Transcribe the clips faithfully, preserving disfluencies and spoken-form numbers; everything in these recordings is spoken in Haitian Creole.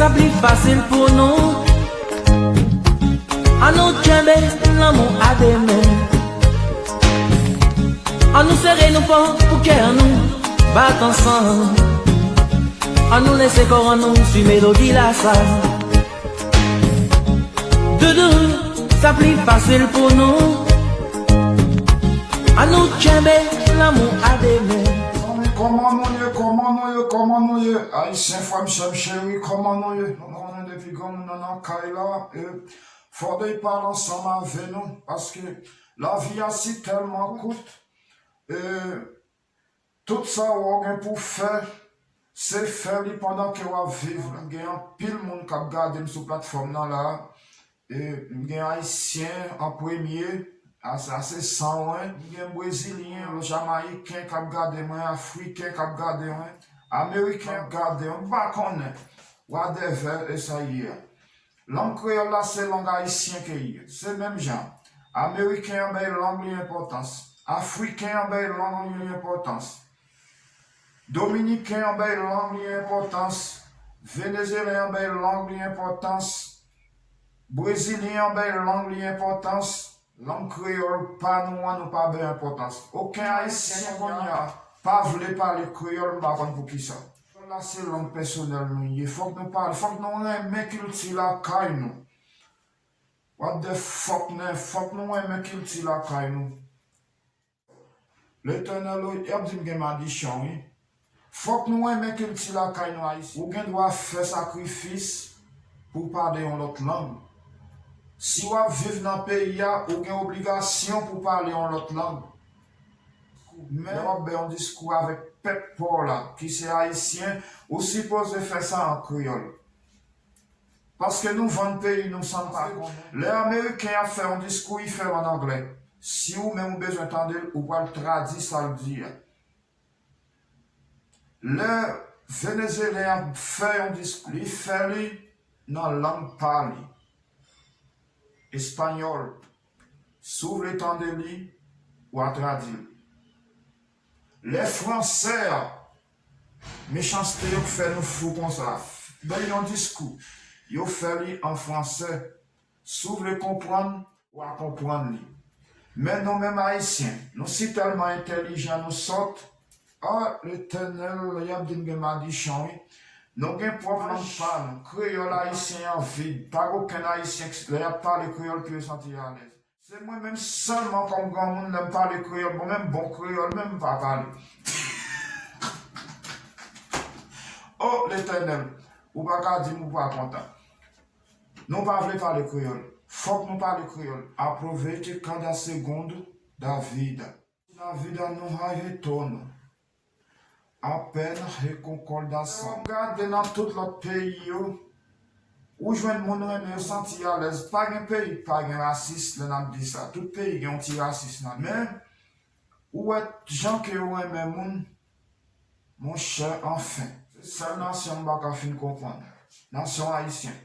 Sa pli fasil pou nou. Ann nou kenbe lanmou a de men. Ann nou sere nou fò pou kè an nou bat ansanm. Ann nou lese kò an nou swiv melodi la sa. Doudou, sa pli fasil pou nou. Ann nou kenbe lanmou a de men. Zanmi, kòman nou ye? Kòman nou ye? Kòman nou ye? Ayisyen, frè m, sè m cheri, kòman nou ye? Nou konnen depi granmoun nan nan kay la, e, fòdèy pale ansanm avè nou, paske lavi a si tèlman kout, e, tout sa w gen pou fè, se fè li pandan ke w ap viv la. Gen anpil moun k ap gade m sou platfòm nan la, e, m gen Ayisyen an premye, a, sa se san mwen. M gen Brezilyen, Jamayiken k ap gade mwen, Afriken k ap gade mwen, Ameriken k ap gade mwen, m pa konnen. Whatever e sa ye a. Lang kreyòl la se lang ayisyen ke ye. Se menm jan. Ameriken an bay lang li enpòtans. Afriken an bay lang li enpòtans. Dominiken an bay lang li enpòtans. Venezyelyen an bay lang li enpòtans. Brezilyen an bay lang li enpòtans. Lang kreyòl pa nou an, nou pa bay enpòtans. Okenn ayisyen kounye a pa vle pale kreyòl, m pa konn poukisa. Kreyòl la se lang pèsonèl nou ye. Fòk nou pale, fòk nou renmen kilti lakay nou. What the fuck, man? Fòk nou renmen kilti lakay nou. Letènèl, o, y ap di m gen madichon, wi. Fòk nou renmen kilti lakay nou, Ayisyen. Ou gen dwa fè sakrifis pou w pale yon lòt lang. Si w ap viv nan peyi a, ou gen obligasyon pou w pale yon lòt lang. Men lè w ap bay yon diskou avèk pèp pa w la, ki se Ayisyen, ou sipoze fè sa an kreyòl. Paske nou vann peyi nou san n pa konnen. Lè Ameriken ap fè yon diskou, li fè l an anglè. Si ou menm ou bezwen tande l, ou pral tradui sa l di a. Lè Venezyelyen ap fè yon diskou, li fè li nan lang pa li, espanyòl. Si w vle tande li, w a tradui l. Lè Fransè a, mechanste yo k fè nou fou konsa, bay yon diskou, yo fè li an fransè. Si w vle konprann, w a konprann li. Men nou menm Ayisyen, nou si tèlman entèlijan, nou sòt. A, Letènèl, y ap di n gen madichon, wi. Nou gen pwòp lang pa nou. Kreyòl ayisyen an vid. Pa gen okenn Ayisyen k, lè y ap pale kreyòl, ke yo santi alèz. Se mwen menm sèlman kòm granmoun, lè m pale kreyòl, bon, menm bon kreyòl menm m pa pale. O Letènèl, ou pa ka di m ou pa kontan. Nou pa vle pale kreyòl. Fòk nou pale kreyòl. Aproveite cada segundo da vida. Na vida não há retorno. Apenas recordação. Lè w gade nan tout lòt peyi yo, ou jwenn moun renmen yo santi alèz. Pa gen peyi k pa gen rasis lè n ap di sa. Tout peyi gen yon ti rasis nan. Men, ou wè jan ke yo renmen moun, monchè, anfen. Se sèl nasyon m pa ka fin konprann. Nasyon ayisyen.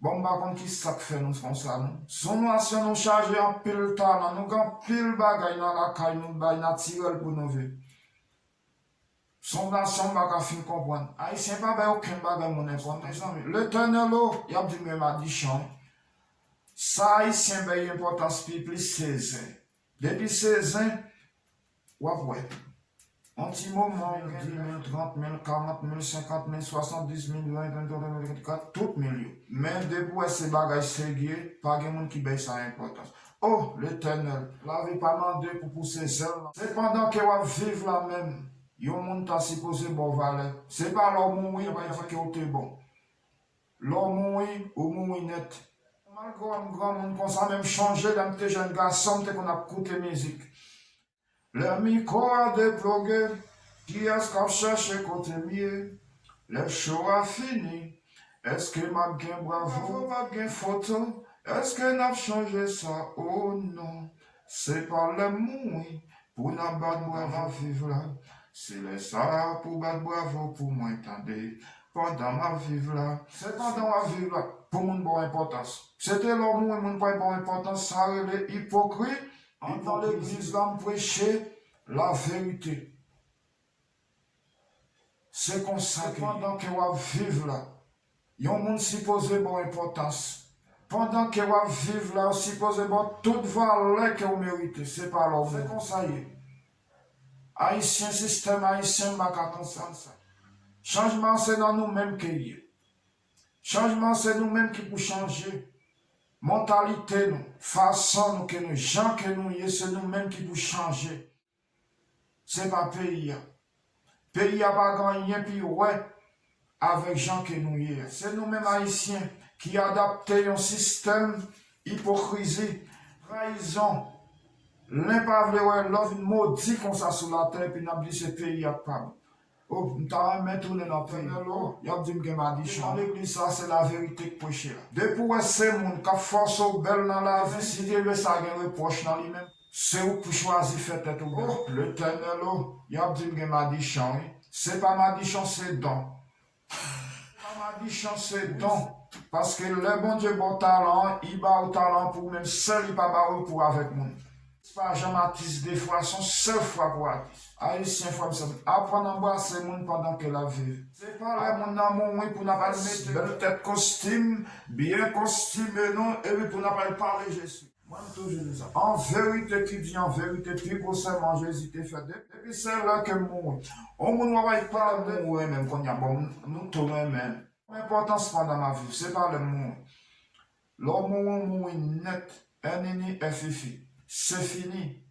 Bon, m pa konn ki sa k fè nou konsa, non. Se yon nasyon nou chaje anpil talan, nou gen anpil bagay nan lakay nou, bay natirèl pou nou viv. Se yon nasyon m pa ka fin konprann. Ayisyen pa bay okenn bagay moun enpòtans, mezanmi. Letènèl, o, y ap di m gen madichon. Sa Ayisyen bay enpòtans pi plis, se zen. Depi se zen, w ap wè. Yon ti moman, ou gen dis mil, trant mil, karant mil, senkant mil, swasanndis mil, ven, vennkat, tout mil yo. Men depi w wè se bagay serye, pa gen moun ki bay sa enpòtans. O Letènèl, lavi pa mande pou pouse zèl nan. Se pandan ke w ap viv la menm, yon moun ta sipoze ba w valè. Se pa lè w mouri, y ap di ke w te bon. Lè w mouri, ou mouri nèt. Malgre m granmoun konsa, men m chonje lè m te jèn gason, m te konn ap koute mizik. Lè mikwo a deploge, kiyès k ap chèche kote m ye? Lè cho a fini, èske m ap gen bravo? Bravo p ap gen foto, èske n ap chanje sa? O non, se pa lè m mouri pou n ap bat bravo. Pandan m ap viv la, se lè sa a pou bat bravo pou mwen, tande. Pandan m ap viv la, se pandan w ap viv la pou moun ba w enpòtans. Se te lè w mouri moun pa ba w enpòtans, sa rele ipokri. Anndan legliz la, m preche laverite. Se konsa ke pandan ke w ap viv la, Yon moun sipoze ba w enpòtans. Pandan ke w ap viv la, ou sipoze ba w tout valè ke w merite. Se pa lè w mouri. Se konsa ye. Ayisyen, sistèm ayisyen, m pa ka konprann sa. Chanjman se nan nou menm ke l ye. Chanjman se nou menm ki pou chanje. Mantalite nou, fason nou ke nou, jan ke nou ye, se nou menm ki pou chanje. Se pa peyi a. Peyi a pa gen anyen pi wè avèk jan ke nou ye a. Se nou menm Ayisyen ki adapte yon sistèm ipokrizi, trayizon. Len pa vle wè lè w vin modi konsa sou latè, epi n ap di se peyi a k pa bon. O, m ta renmen tounen nan peyi. Etènèl o, y ap di m gen madichon. Nan legliz sa, se laverite k preche la. Depi w wè se moun k ap fòse w bèl nan lavi, si Dye vle sa gen repwòch nan li menm, se ou k pou chwazi fè tèt ou bèl. O, Letènèl o, y ap di m gen madichon, wi. Se pa madichon, se don. Se pa madichon, se don. Paske lè Bondye ba w talan an, li ba w talan an pou ou menm sèl, li pa ba w li pou avèk moun. Pa janm atis de fwa, se yon sèl fwa pou w atis. Ayisyen, frè m, sè m, aprann anbrase moun pandan ke l ap viv. Se pa lè moun nan mouri pou n ap al mete bèl tèt kostim, byen kostime nou, epi pou n ap al pale Jezi. Mwen, m toujou di sa. An verite, ki di an verite, pi gwo sèman Jezi te fè de-, depi se lè ke m mouri. On moun w ap al pale mouri menm kounye a, bon, nou tou renmen. Enpòtans pandan m ap viv, se pa lè m mouri. Lè w mouri, w mouri nèt. N N I F I F I. Se fini.